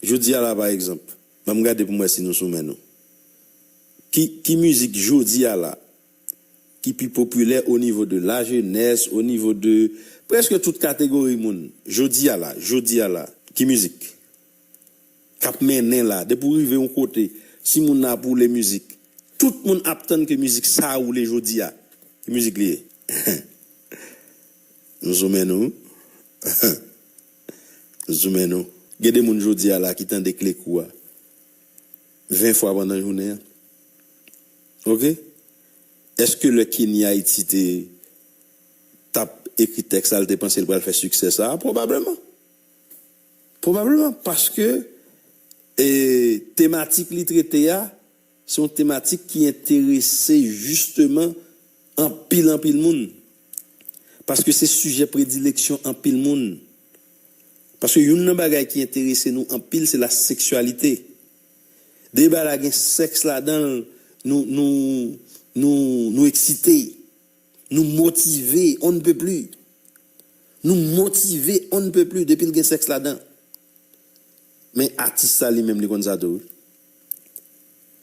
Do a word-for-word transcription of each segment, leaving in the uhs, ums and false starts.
Jodi a la, pa egzanp, ban m gade pou m wè si nou sou men nou. Ki, ki mizik jodi a la ki pi popilè o nivo de lajenès, o nivo de prèske tout kategori moun? Jodi a la, jodi a la, ki mizik k ap mennen la? Depi w rive yon kote, si moun nan ap woule mizik, tout moun ap tann ke mizik sa a woule jodi a. Ki mizik li ye? Nou sou men nou. Nou sou men nou. Gen de moun jodi a la ki tande Klekou a ven fwa pandan jounen an. Oke? Èske lè Kenny Haiti te t ap ekri tèks la, l te panse l pral fè siksè sa a? Pwobableman. Pwobableman, paske e, tematik li trete a, se yon tematik ki enterese jisteman anpil, anpil moun. Paske se sijè predileksyon anpil moun. Paske youn nan bagay ki enterese nou anpil, se la seksyalite. Depi bagay la gen sèks ladan l, nou, nou, nou, nou eksite. Nou motive, on ne peut plus. Nou motive, on ne peut plus, depi l gen sèks ladan. Men atis sa li menm, li konn sa tou, wi.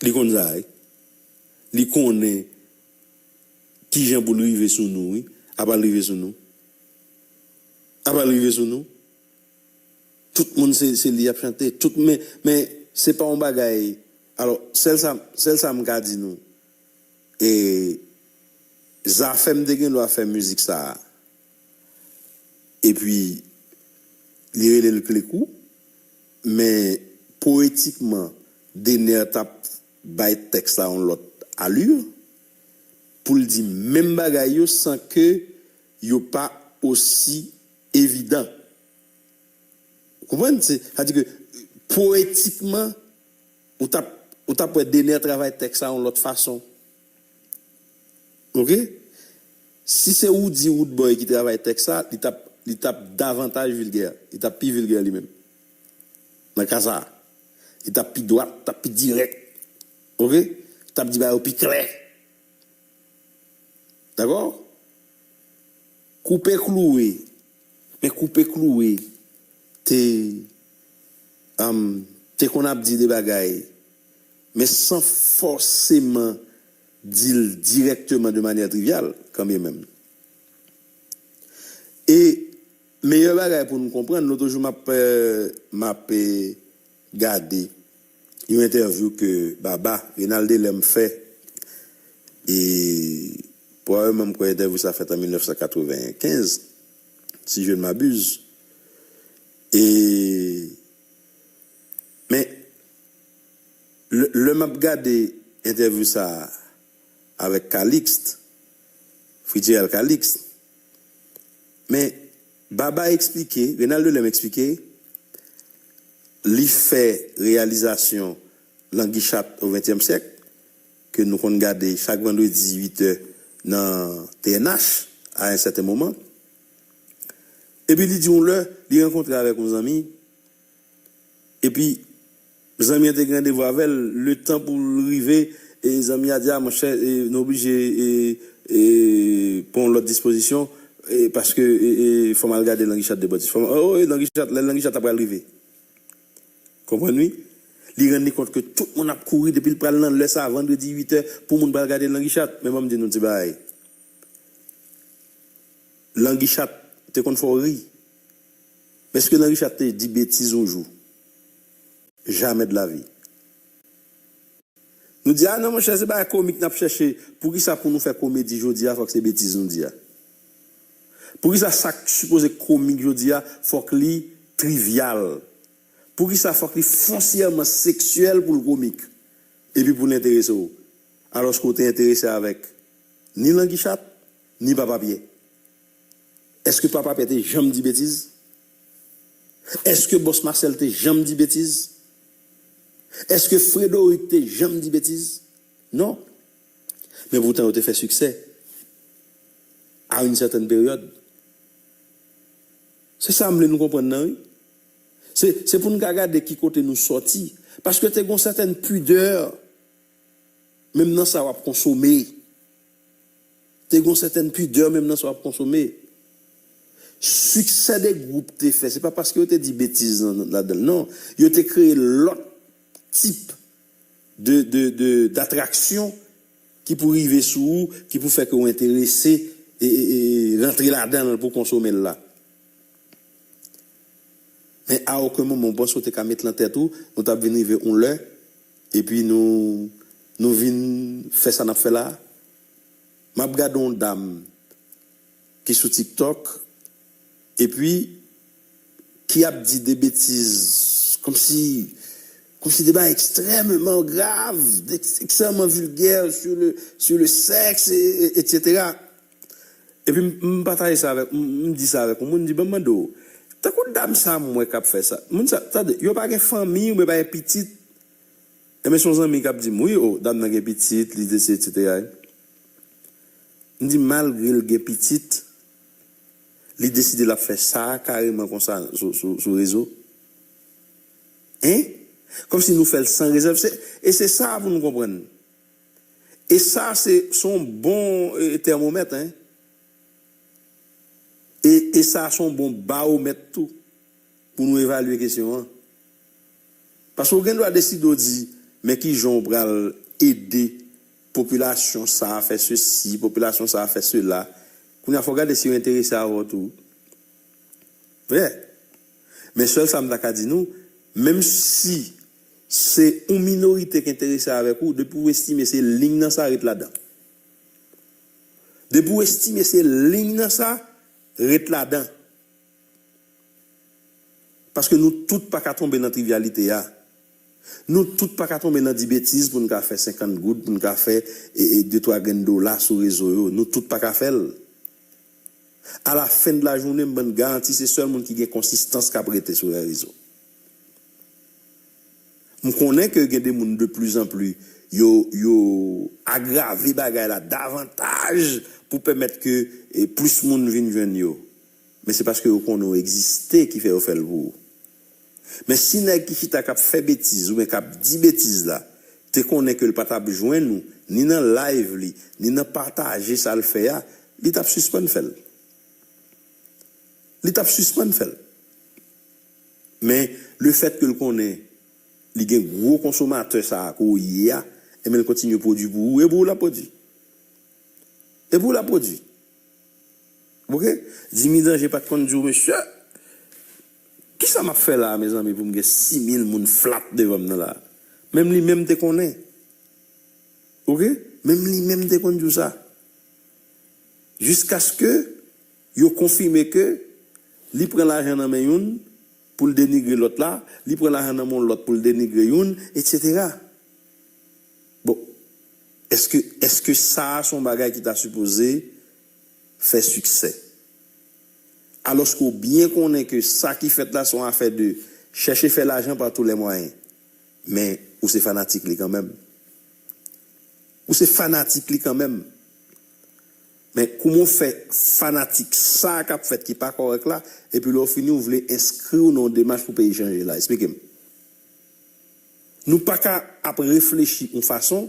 Li konn sa, wi. Li konnen kijan pou l rive sou nou, wi. Apa l rive sou nou. Apa l rive sou nou. Tout moun se, se li y ap chante. Tout, men, men se pa yon bagay. Alò, sèl sa, sèl sa m ka di nou. E Zafèm te gen dwa fè mizik sa a. Epi, li rele l Klekou, men powetikman, Dener t ap bay tèks la yon lòt ali pou l di menm bagay yo san ke yo pa osi evidan. Ou konprann? Se, sa di ke powetikman, ou t ap, ou t ap wè Dener travay tèks la yon lòt fason. Oke? Si se Roody Roodboy ki travay tèks la, li t ap, li t ap davantaj vilgè. Li t ap pi vilgè li menm. Nan ka sa a, li t ap pi dwat, t ap pi dirèk. Oke? T ap di bagay yo pi klè. Dakò? Koupe Klouwe. Men Koupe Klouwe te, um, te konn ap di de bagay, men san fòseman di l dirèkteman de manyè trivyal, kanmenm. E meyè bagay pou n konprann, lòt jou m ap, eh, m ap, eh, gade yon entèvyou ke Baba, Renald Delèm fè, e pwobableman m kwè entèvyou sa fèt an mil nèf san katrevenkenz, si je ne m'abuse. E, men, lè, lè m ap gade entèvyou sa a avèk Calixte, Fritzgerald Calixte, men Baba eksplike, Renald Delèm eksplike, li fè reyalizasyon Languichat au vingtième siècle, ke nou konn gade chak vandredi uit è nan T N H a un certain moment. Epi li di yon lè, li rankontre avèk yon zanmi, epi zanmi an te gen randevou avè l, letan pou l rive, e zanmi a di, "A, monchè, e, nou oblije, e, e, pran yon lòt dispozisyon, e, paske, e, e, fò m al gade Languichat de Bòtis." Fò m, o, e, Languichat, lè Languichat ta pral rive. Konprann, wi? Li rann li kont ke tout moun ap kouri depi l pral nan lè sa a, vandredi uit è, pou moun pral gade Languichat. Men ban m di nou ti bagay. Languichat te konn fè w ri. Men èske Languichat te di betiz yon jou? Jamais de la vie. Nou di, "A non, monchè, se bagay komik n ap chèche." Poukisa pou nou fè komedi jodi a, fòk se betiz nou di a? Poukisa sa k sipoze komik jodi a, fòk li trivyal? Poukisa fòk li fonsyèman seksyèl pou l komik? Epi pou l enterese w? Alòske w te enterese avèk ni Languichat, ni Papa Pyè. Èske Papa Pyè te janm di betiz? Èske Bòs Masèl te janm di betiz? Èske Frédoric te janm di betiz? Non. Men poutan, yo te fè siksè à une certaine période. Se sa m vle nou konprann nan, wi. Se, se pou n ka gade ki kote nou sòti. Paske te gon sètèn pidè, menm nan sa w ap konsome. Te gon sètèn pidè, menm nan sa w ap konsome. Siksè de gwoup te fè, se pa paske yo te di betiz nan- ladan l, non. Yo te kreye lòt tip de, de, de, datraksyon ki pou rive sou ou, ki pou fè ke w enterese e, e, e rantre ladan l pou konsome l la. Men a okenn moman, w panse w te ka met lan tèt ou, nou t ap vin rive yon lè, epi nou, nou vin fè sa n ap fè la. M ap gade yon dam ki sou TikTok, epi ki ap di de betiz, kòmsi, kòmsi de bagay ekstrèmeman grav, de- ekstrèmeman vilgè sur le, sur le sexe, e- e- etsetera. Epi m- m pataje sa avèk, m m di sa avèk yon moun, m di, "Ban m mande w, tankou dam sa m wè k ap fè sa, moun sa, tande, yo pa gen fanmi, oubyen pa gen pitit?" Enben, se yon zanmi k ap di m, "Wi, o, dam nan gen pitit, li deside, etsetera" M di, "Malgre l gen pitit, li deside l ap fè sa kareman konsa sou, sou, sou rezo?" Hein? Kòmsi nou fè l san rezèv. Se- E se sa pou nou konprann. E sa, se se yon bon e, tèmomèt, hein? E, e sa, se yon bon bawomèt tou pou nou evalye kesyon an. Paske w gen dwa deside w di, "Men kijan w pral ede popilasyon sa a fè sesi, popilasyon sa a fè sela." Kounye a, fò w gade si yo enterese avè w tou. Vre. Men sèl sa m ta ka di nou, menm si se yon minorite ki enterese avèk ou, depi w estime se liy nan sa, ret ladan. Depi w estime se liy nan sa, ret ladan. Paske nou tout pa ka tonbe nan trivyalite a. Nou tout pa ka tonbe nan di betiz pou n ka fè senkant goud, pou n ka fè e, e, de twa grenn dola sou rezo yo. Nou tout pa ka fè l. A la fen de la jounen, m ban n garanti se sèl moun ki gen konsistans k ap rete sou lè rezo. M konnen ke gen de moun de plus en plus yo, yo agrave bagay la davantaj pou pèmèt ke e, plis moun vin jwenn yo. Men se paske yo konnen w egziste ki fè yo fè l pou ou. Men si nèg ki chita k ap fè betiz oubyen k ap di betiz la te konnen ke l pa t ap jwenn ou ni nan live li, ni nan pataje sa l fè a, li t ap sispann fè l. Li t ap sispann fè l. Men lefèt ke l konnen li gen gwo konsomatè sa a ke w ye a, enben l kontinye pwodui pou ou, e pou ou l ap pwodui. E pou ou l ap pwodui. Oke? Jimmy Danger pa t konn di w, "Mesye, kisa m ap fè la a, mezanmi, pou m gen sis mil moun flat devan m nan la a?" Menm li menm te konnen. Oke? Menm li menm te konn di w sa. Jiskaske yo konfime ke li pran lajan nan men youn pou l denigre lòt la, li pran lajan nan men yon lòt pou l denigre youn, etsetera. Bon, èske, èske sa a se yon bagay ki ta sipoze fè siksè? Alòske w byen konnen ke sa ki fèt la se yon afè de chèche fè lajan pa tou lè mwayen. Men, ou se fanatik li kanmenm. Ou se fanatik li kanmenm. Men kouman w fè fanatik sa k ap fèt ki pa kòrèk la, epi lè w fini w vle enskri w nan yon demach pou peyi chanje la? Esplike m. Nou pa ka ap reflechi yon fason,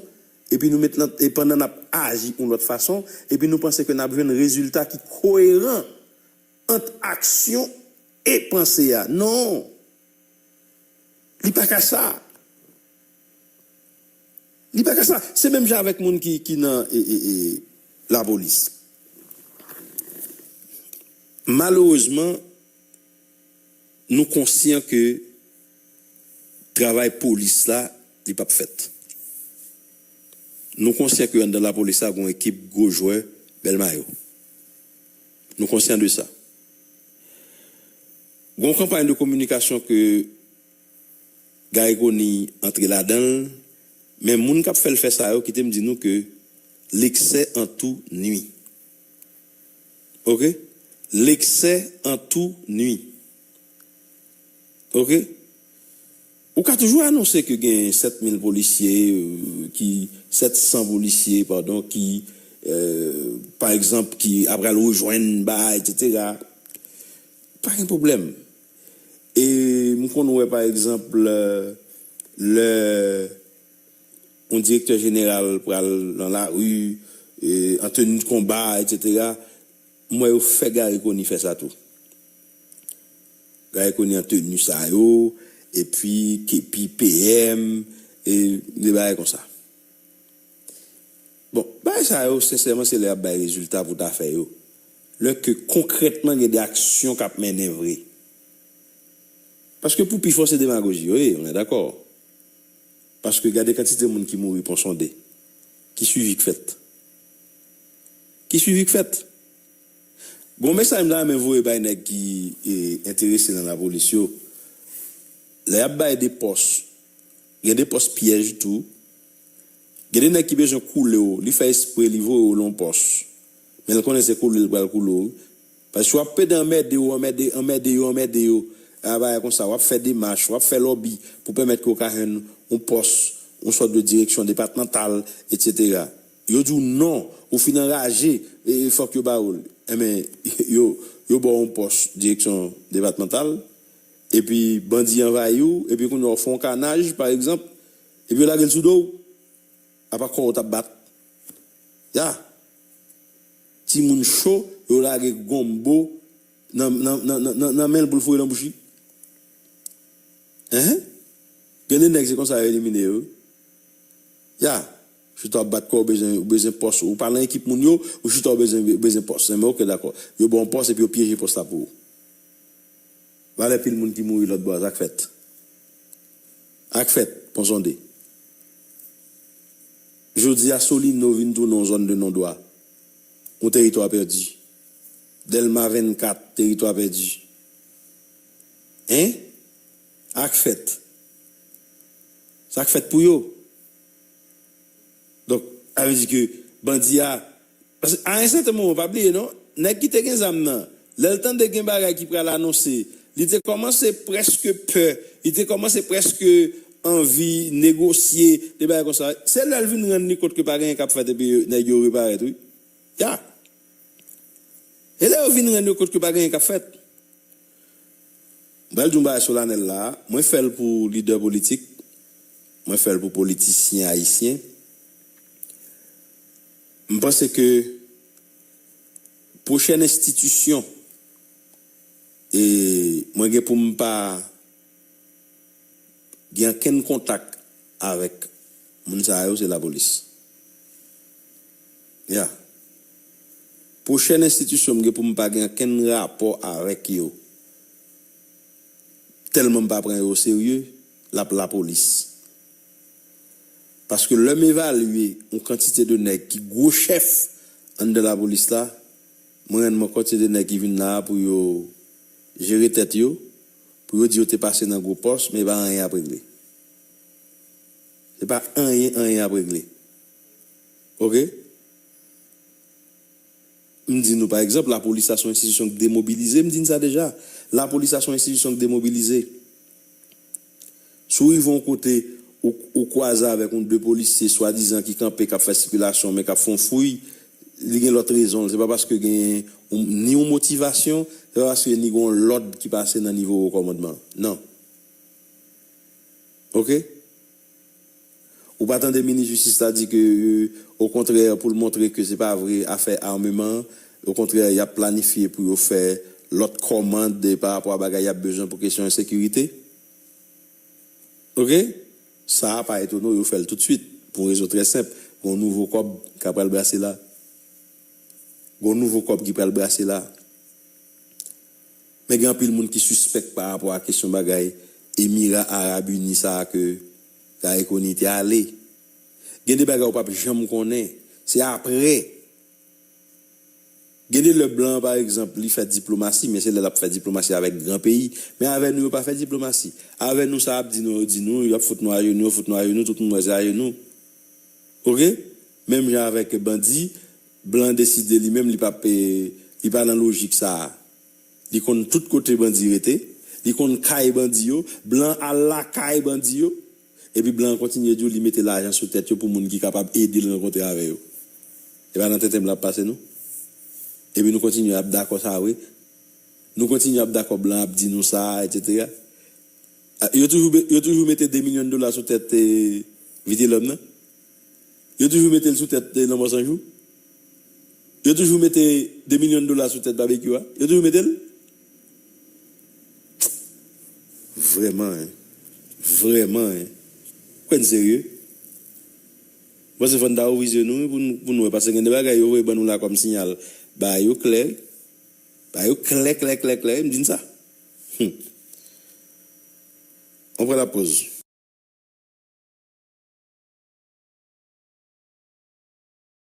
epi nou met nan, e pandan n ap aji yon lòt fason, epi nou panse ke n ap jwenn rezilta ki koeran ant aksyon e panse a. Non! Li pa ka sa. Li pa ka sa. Se menm jan avèk moun ki, ki nan e, e, e, lapolis. Malerezman, nou konsyan ke travay polis la, li p ap fèt. Nou konsyan ke anndan lapolis la, gen yon ekip gwo jwè bèl mayo. Nou konsyan de sa. Gen yon kanpay de kominikasyon ke Garry Conille antre ladan l, men moun k ap fè l fè sa yo, kite m di nou ke l'excès en tout nuit. Oke? L'excès en tout nuit. Oke? Ou ka toujou anonse ke gen sèt mil polisye, euh, ki, sèt san polisye, padon, ki, euh, pa egzanp, ki ap pral rejwenn bagay, etsetera. Pa gen pwoblèm. E m konn wè, pa egzanp, lè, lè yon direktè jeneral pral nan lari, e, an teni de konba, etsetera, m wè yo fè Garry Conille fè sa tou. Gaye Conille an teni sa yo, epi kepi P M, e de bagay konsa. Bon, bagay sa yo, sensèman, se lè y ap bay rezilta pou ta fè yo. Lè ke konkrètman gen de aksyon k ap mennen vre. Paske pou pifò se demagoji yo ye, on est d'accord. Paske gade kantite moun ki mouri Pon Sonde. Ki swivi k fèt? Ki swivi k fèt? Gon mesaj m ta renmen voye bay nèg ki e, enterese nan lapolis yo. Lè y ap bay de pòs, gen de pòs pyèj tou. Gen de nèg ki bezwen koule w, li fè espre li voye w lan yon pòs. Men l konnen se koule l pral koule w. Paske w ap pede anmède yo, anmède, anmède yo, anmède yo. A bagay konsa, w ap fè demach, w ap fè lòbi pou pèmèt ke w ka jwenn yon pòs, yon sòt de direksyon depatmantal, etsetera. Yo di w non, ou fin anraje, e, e fòk yo ba w l. Enben, yo, yo ba w yon pòs direksyon depatmantal, epi bandi anvayi w, epi kounye a w fè yon kanaj, pa egzanp, epi yo lage l sou do w. Apa kò w t ap bat? Ya. Timoun cho, yo lage gonbo nan, nan, nan, nan, nan, nan men l pou l foure nan bouch li. Enhen. Gen de nèg se konsa yo elimine yo. Ya. Chita w ap bat kò w, ou bezwen, ou bezwen pòs. Ou pa nan ekip moun yo, ou chita w bezwen, bezwen pòs. Enben, oke, dakò. Yo ba w pòs epi yo pyeje pòs la pou ou. Valè pil moun ki mouri lòt bò a, sa k fèt? Sa k fèt, Pon Sonde? Jodi a, Solino vin tounen yon zòn de non dwa. Yon teritwa pèdi. Dèlma vennkat, teritwa pèdi. Hein? Sa k fèt? Sa k fèt pou yo? Donk, sa vle di ke bandi a, paske a yon sèten moman, pa bliye non, nèg ki te gen zam nan, lè l tande gen bagay ki pral anonse, li te kòmanse prèske pè, li te kòmanse prèske anvi negosye, de bagay konsa. Se lè l vin rann li kont ke pa gen anyen k ap fèt epi nèg yo reparèt, wi. Ya. E lè yo vin rann yo kont ke pa gen anyen k ap fèt. M pral di yon bagay solanèl la, mwen fè l pou lidè politik, mwen fè l pou politisyen ayisyen. M panse ke pwochèn enstitisyon, e mwen gen pou m pa gen ankenn kontak avèk moun sa yo, se lapolis. Ya. Pwochèn enstitisyon m gen pou m pa gen ankenn rapò avèk yo, tèlman m pa pran yo oserye, l ap lapolis. Paske lè m evalye yon kantite de nèg ki gwo chèf anndan lapolis la, mwen rann mwen kont se de nèg ki vin la a pou yo jere tèt yo, pou yo di yo te pase nan gwo pòs, men e pa anyen y ap regle. Se pa anyen, anyen y ap regle. Oke? M di nou, pa egzanp, lapolis la se yon enstitisyon k demobilize, m di n sa deja. Lapolis la se yon enstitisyon k demobilize. Si w rive yon kote, ou, ou kwaze avèk yon de polisye swadizan ki kanpe, k ap fè sikilasyon, men k ap fè yon fouy, li gen lòt rezon l. Se pa paske gen yon, ni yon motivasyon, se pa paske ni gen yon lòd ki pase nan nivo wo kòmandman. Non. Oke? Ou pa tande minis jistis la di ke, okontrè, pou l montre ke se pa vre afè ameman, okontrè, y ap planifye pou yo fè lòt kòmand pa rapò a bagay y ap bezwen pou kesyon ensekirite? Oke? Sa a pa etone w, yo fè l toutswit, pou yon rezon trè senp, gen yon nouvo kòb k ap pral brase la. Gen yon nouvo kòb ki pral brase la. Men gen anpil moun ki sispèk pa rapò a kesyon bagay Emira Arab Ini sa a ke Gaye Conille te ale. Gen de bagay ou p ap janm konnen. Se apre. Gen de lè blan, pa egzanp, li fè diplomasi, men se lè l ap fè diplomasi avèk gran peyi. Men avè nou, yo pa fè diplomasi. Avè nou, sa y ap di nou, yo di nou, y ap fout nou ajenou, yo fout nou ajenou, tout moun wè se ajenou. Oke? Menm jan avèk bandi, blan deside li menm, li p ap, eh, li pa nan lojik sa a. Li konn tout kote bandi rete, li konn kay bandi yo, blan al lakay bandi yo, epi blan an kontinye di w li mete lajan sou tèt yo pou moun ki kapab ede l rankontre avè yo. E pa nan tenten blan ap pase nou? Epi nou kontinye ap dakò sa vre? Nou kontinye ap dakò blan ap di nou sa, etsetera. Ah, yo toujou, be- yo toujou mete de milyon dola sou tèt, eh, Vitelhomme nan. Yo toujou mete l sou tèt, eh, Lanmò San Jou. Yo toujou mete de milyon dola sou tèt Babekyou a. Yo toujou mete l. Vrèman, en. Vrèman, en. Kwè n serye? Mwen panse fò n ta ouvri zye nou, wi, pou n, pou n wè. Paske gen de bagay yo voye ban nou la kòm siyal. Bagay yo klè. Bagay yo klè, klè, klè, klè. M di n sa. Hmm. On pran la pòz.